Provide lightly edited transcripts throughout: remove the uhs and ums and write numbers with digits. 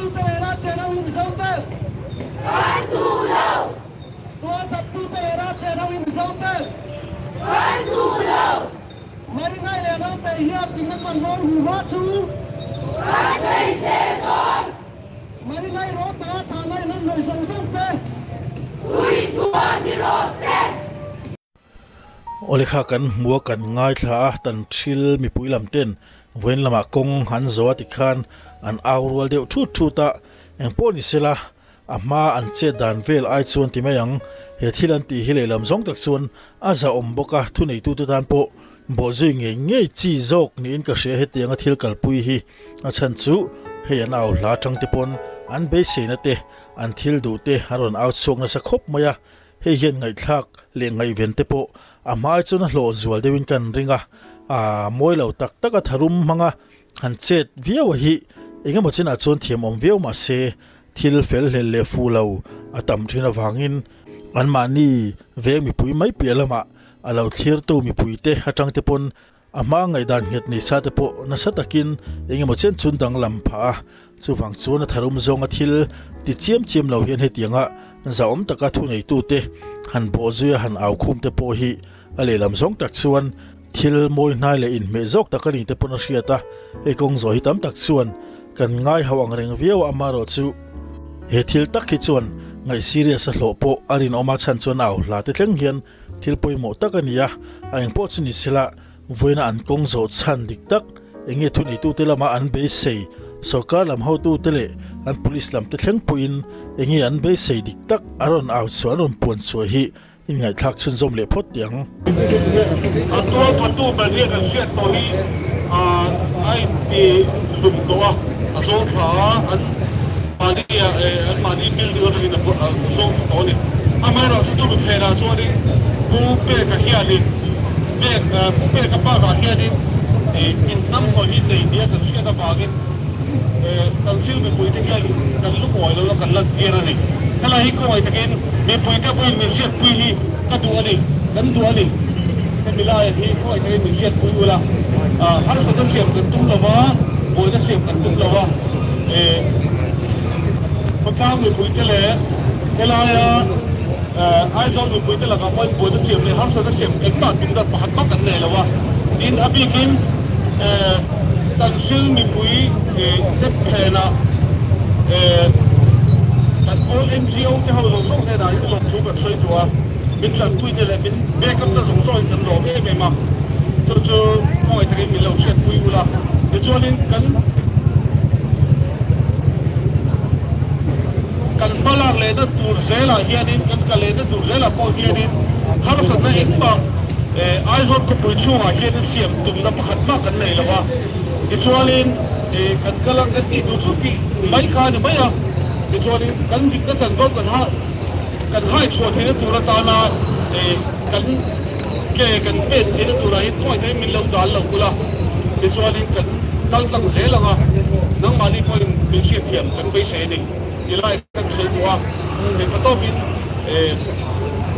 Tualthattute leh ralṭhen ho hi Mizote. Kan duh lo! Tualthattute leh ralṭhen ho hi Mizote. Kan duh lo! Marinai leh Rotei hian dingna chanvo hu hma chu. Kan thei se zawn! Marinai Rota thahna in an hnawih zawng zawng te. Chhui chhuah ni rawh se! Awle kha kan hmu a kan ngaithla a, tan thil mipui lam ten vawiin lamah kawng an zo a tikhan an au rual deuh thut thut a, engpawh ni sela a hma an chet dan vel ai chuan ti mai ang, he thil an tih hi lehlam zawng tak chuan a zahawm bawk a, thuneitute tan pawh bawhzui ngei ngei chi zawk niin ka hria hetianga thil kalpui hi a chhan chu hei an au hla tang te pawn an beiseina te an thil duh te an rawn au chhuak nasa khawp mai a. Hei hian ngaihthlak leh ngaihven te pawh a hmai chuan a hlawh zual deuhin kan ring a, aa mawi lo tak tak a tharum hmanga han chet viau a hi engemaw chinah chuan thiam awm viau mah se thil fel hlel leh fuh lo a tam thin avangin anmahni veng mipui mai piah lamah a lo thlirtu mipuite atang te pawn A hma ngaihdan nghet nei sa te pawh nasa takin eng emaw chen chun danglam phah a, chuvang chuan a tharum zawnga thil ti chiam chiam lo hian hetianga zahawm taka thuneitute han bawhzui a han au khum te pawh hi a lehlam zawng tak chuan thil mawi hnai leh inhmeh zawk tak a ni te pawn a hriat a, hei kawng zawh hi tam tak chuan kan ngai hauh ang reng viau a, amaherawh chu he thil tak hi chuan ngaih serious a hlawh pawh a rinawm a chhan chuan a au hla te thleng hian Thil pawimawh tak a ni a, a eng pawh chu ni sela, vawiina an kawng zawh chhan dik tak, eng nge thuneitute lama an beisei, sorkar lam hotute leh an police lamte thleng pawhin eng nge an beisei dik tak a rawn au chhuah, an rawn puan chhuah hi inngaihthlak chhunzawm leh phawt teh ang. A tualthatu ber hi kan hriat tawh hi a inti hlum tawh a, a zawng thla a, an mahni an mahni building atangin a zawng thla tawh a ni. Amaherawhchu chumi phenah chuanin Pu Peka hianin Pek Pu Peka bakah hianin inhnam hnawih hi nei nia kan hriat avangin kan thil mipuite hian kan lungawi lo a kan lantir a ni. Helai hi khawngaih takin mipuite pawhin min hriatpui hi ka duh a ni, kan duh a ni. Hemi laiah hi khawngaih takin min hriatpui ula, harsatna siam kan tum lo va, buaina siam kan tum lo va, khawtlang mipuite leh helaia Aizawl mipuite lakah pawhin buaina siam leh harsatna siam engmah tum dan pakhat mah kan nei lo a. Tin, a bikin Tanhril mipui te phenah kan all NGO te ho zawng zawng hnenah hi lawmthu kan sawi duh a, min tanpuite leh min backup na zawng zawngin kan lawm em em a, chu chu khawngaih takin min lo hriatpui ula. Tichuanin kan kan hmalak lehna tur zelah hianin kan kal lehna tur zelah pawh hianin harsatna engmah Aizawl khawpui chhungah hianin siam tumna pakhat mah kan nei lo a, tichuanin kan kal a kan tih tur chu tih mai kha a ni mai a, tichuanin kan dikna chanvo kan ha kan hai chhuah theihna tur atana kan ke kan pen theihna turah hian khawngaih takin min lo dal lo kul a, tichuanin kan kal tlang zel ang a, nangmahni pawhin min hriatthiam kan beisei a ni ti lai kan sawi duh a, theihpa tawpin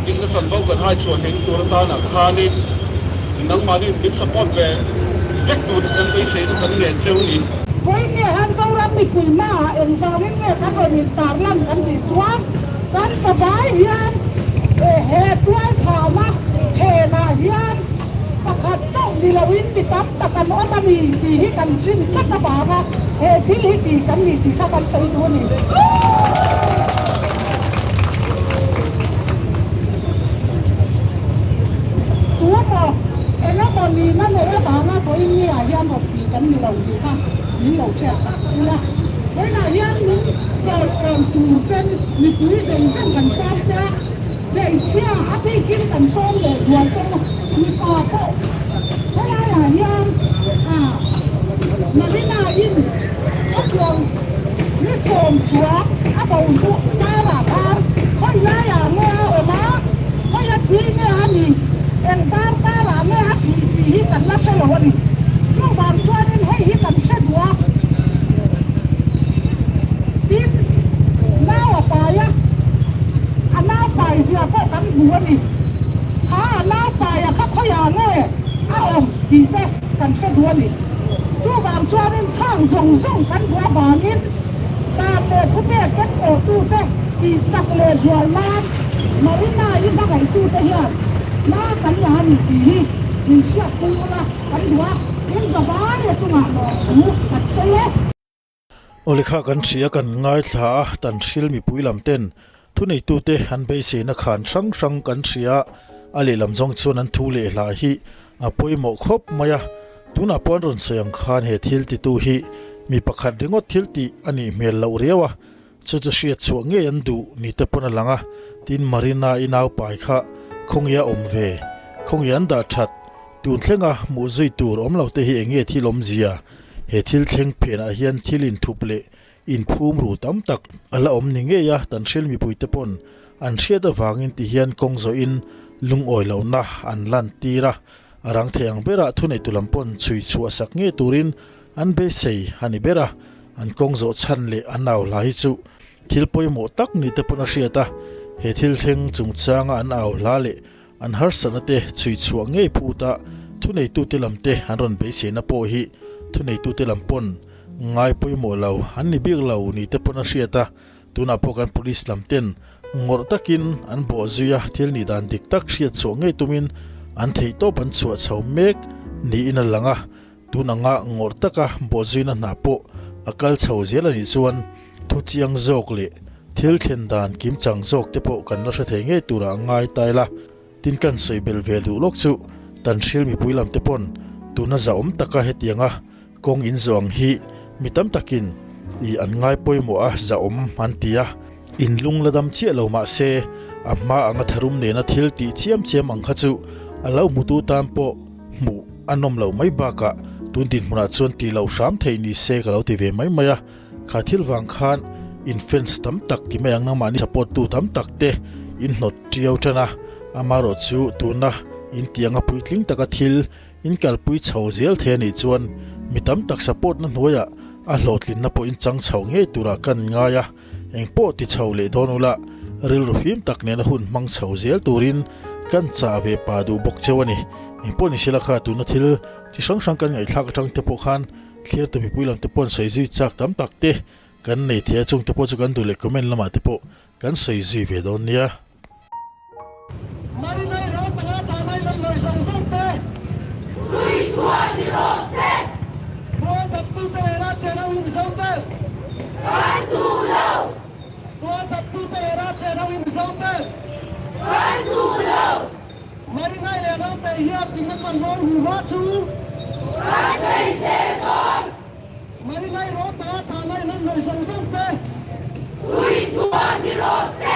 dikna chanvo kan hai chhuah theihna tur atana khanin nangmahni min support ve vek tur kan beisei chu kan ngen cheu a ni. Vawiin han Zoram mipui hmaah engvangin nge kan rawn intarlan kan tih chuan kan favai hian he tualthahna phenah hian pakhat chauh ni loin mi tam tak an awm a ni tih hi kan rin tlat avanga he thil hi ti kan ni tih kha kan sawi duh a ni. Tuemaw engemaw nihna neih avanga vawiin ni ah hian rawn tih kan ni lo tih kha min lo hriat sak ula. Vawiinah hian min tawiawm tur ten mipui zawng zawng kan sawm che a, hmeichhia a bikin kan sawm leh zual chawm a, mipa pawh helaiah hian Marina in a chuang ni 10 a bo hnu karah khan hawi laiah nge a awm a, hawi a thi nge a ni, eng dar karah nge a thih tih hi kan la hre lo a ni. Chuvang chuanin hei hi kan hre duh a, tin nau a pai a, a nau pai zia pawh kan hmu a ni. Kha a nau paia kha khawiah nge a awm tih te kan hre duh a ni. Chuvang chuanin khang zawng zawng kan duh avangin. Dan leh thupek kan awhtute tih chak leh zual nan Marina-i hmangaihtute hian hma kan la a ni tih hi min hriatpui ula kan duh a, in zavai a chungah lawmthu kan sawi e. Awle kha kan hria kan ngaithla a, tan hril mipui lam ten thuneitute an beiseina khan hrang hrang kan hria a lehlam zawng chuan an thu leh hla hi a pawimawh khawp mai a, tunah pawh an rawn sawi ang khan he thil titu hi mi pakhat ringawt thil tih a nih hmel loh riau a, Chu chu hriat chhuah ngei an duh ni te pawn a lang a, tin Marina-i naupai kha khawnge a awm ve, khawnge an dah that, tun thlenga hmuh zui tur awm lo te hi eng nge thil awmzia, he thil thleng phenah hian thil inthup leh inphum ru tam tak a la awm ni ngei a, tan hril mipui te pawn an hriat avangin ti hian kawng zawhin lungawi lohna an lan tir a, a rang thei ang berah thuneitu lam pawn chhui chhuah sak ngei turin An beisei a ni ber a, an kawng zawh chhan leh an au hla hi chu thil pawimawh tak ni te pawn a hriat a, he thil thleng chungchanga an au hla leh an harsatna te chhui chhuah ngei phut a thuneitute lam te an rawn beiseina pawh hi thuneitute lam pawn ngai pawimawh lo an ni bik lo ni te pawn a hriat a, tunah pawh kan police lam ten ngawrh takin an bawh zui a, thil nih dan dik tak hriat chhuah ngei tumin an theihtawp an chhuah chho mek niin a lang a. Tun anga ngawrh taka bawhzuina hna pawh a kal chho zel a nih chuan thu chiang zawk leh thil thlen dan kimchang zawk te pawh kan la hre thei ngei turah a ngai ta ila. Tin kan sawi bel ve duh lawk chu tan hril mipui lam te pawn tuna zahawm taka hetianga kawng in zawh ang hi mi tam takin i an ngai pawimawh a zahawm an ti a. In lung la dam chiah lo mah se a hma anga tharum nena thil tih chiam chiam ang kha chu a lo hmutu tan pawh Hmuh a nawm loh mai bakah tun dinhmunah chuan tih loh hram theih ni se ka lo ti ve mai mai a, kha thil vang khan in fans tam tak ti mai ang nangmahni support tu tam tak te in hnawt tiau tan a, amaherawh chu tuna in tianga puitling taka thil in kalpui chho zel thei a nih chuan mi tam tak support na hnuaiah a hlawhtlinna pawh in chang chho ngei turah kan ngai a. Eng pawh ti chho leh dawn ula, rilru fim tak nena hun hmang chho zel turin kan chah ve pah duh bawk cheu a ni. Eng pawh ni sela kha tuna thil chi hrang hrang kan ngaihthlak atang te pawh khan thlir tu mipui lam te pawh an sawi zui chak tam tak te kan nei thei a, chung te pawh chu kan duh leh comment lamah te pawh kan sawi zui ve dawn nia. Marinai ro tanga thanai lan lawi zawng zawng te. Zui chhuah ni rawh se. Tual thattute leh rat chen ho hi Mizo te. Kan duh lo. Tual thattute leh rat chen ho hi Mizo te. Kan duh lo. Marinai leh Ralte hian dingna chanvo hu hma chu. Kan nei zel dawn. Marinai ro tanga thanai lan lawi zawng zawng te. Zui chhuah ni rawh se.